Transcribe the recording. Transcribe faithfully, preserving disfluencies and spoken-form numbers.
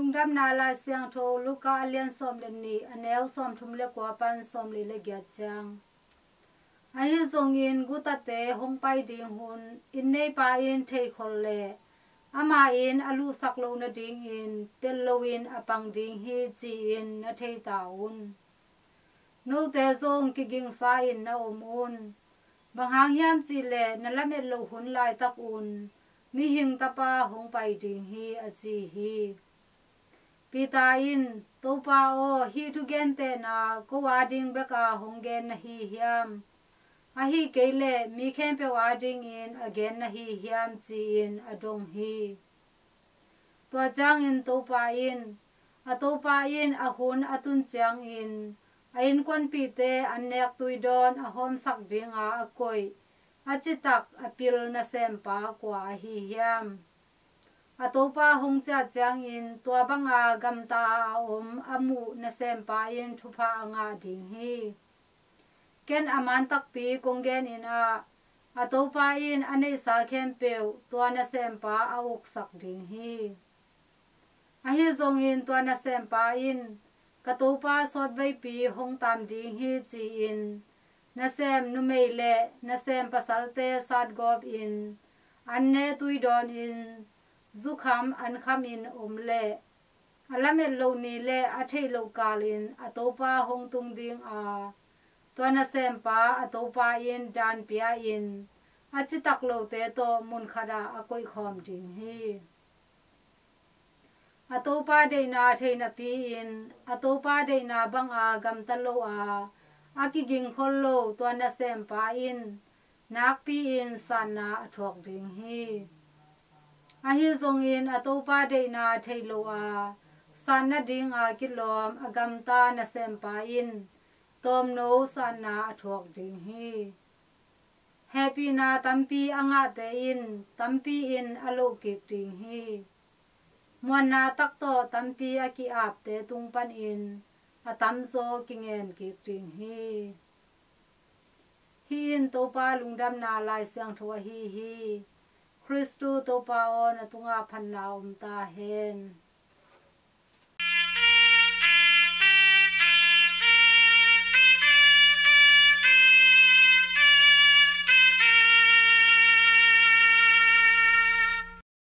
Lungdamna Lai Siangtho Luka a lian sawm le nih, a neu sawmthum le kua pan sawmli le giat ciang. Ahi zongin gutate hong pai ding hun inn neipa in theikhol leh amah in a luhsak loh nadingin pelh loin a pang ding hi ci-in na thei ta un. Note zong kigingsa-in na om un. Bang hang hiam cihleh na lamet loh hun laitak un mihing tapa hong pai ding hi, a ci hi. Peter in, Topa aw, hih thugentehna ko ading beka hong gen na hi hiam? Ahi kei leh mi khempeuh adingin a gen na hi hiam? Ci-in a dong hi. Tua ciangin Topa in, a Topa in a hun a tun ciangin a innkuanpihte an nek tuidawn a hawmsak dinga a koih a citak a pil nasempa kua ahi hiam? A topa hong ciah ciangin tua banga gamta a om a muh nasempa in thupha a ngah ding hi. Ken a man takpi kong genin ah, a topa in a neihsa khempeuh tua nasempa a uksak ding hi. Ahi zongin tua nasempa in, ka topa sawtveipi hong tam ding hi ci-in nasem numei le nasem pasalte satgawpin an ne tuidawnin zukham an khamin om leh a lamet loh ni le a theih loh kalin a topa hong tung dinga tua nasempa a topa in daan pia-in a citak lote tawh mun khatah a koihkhawm ding hi. A topa deihna thei napi-in a topa deihna banga gamta lo a a kigingkhol lo tua nasempa in nakpi-in satna a thuak ding hi. Ahi zongin a topa deihna thei lo a satna dinga kilawm a gamta nasempa in tawmno satna a thuak ding hi. Hehpihna tampi a ngahte in tampi-in a lohkik ding hi. Muanna tak tawh tampi a ki-apte tung panin a tamzaw kingen kik ding hi. Hih in Topa lungdamna Lai Siangtho ahi hi. Khristu Topa aw, na tungah phatna om ta hen.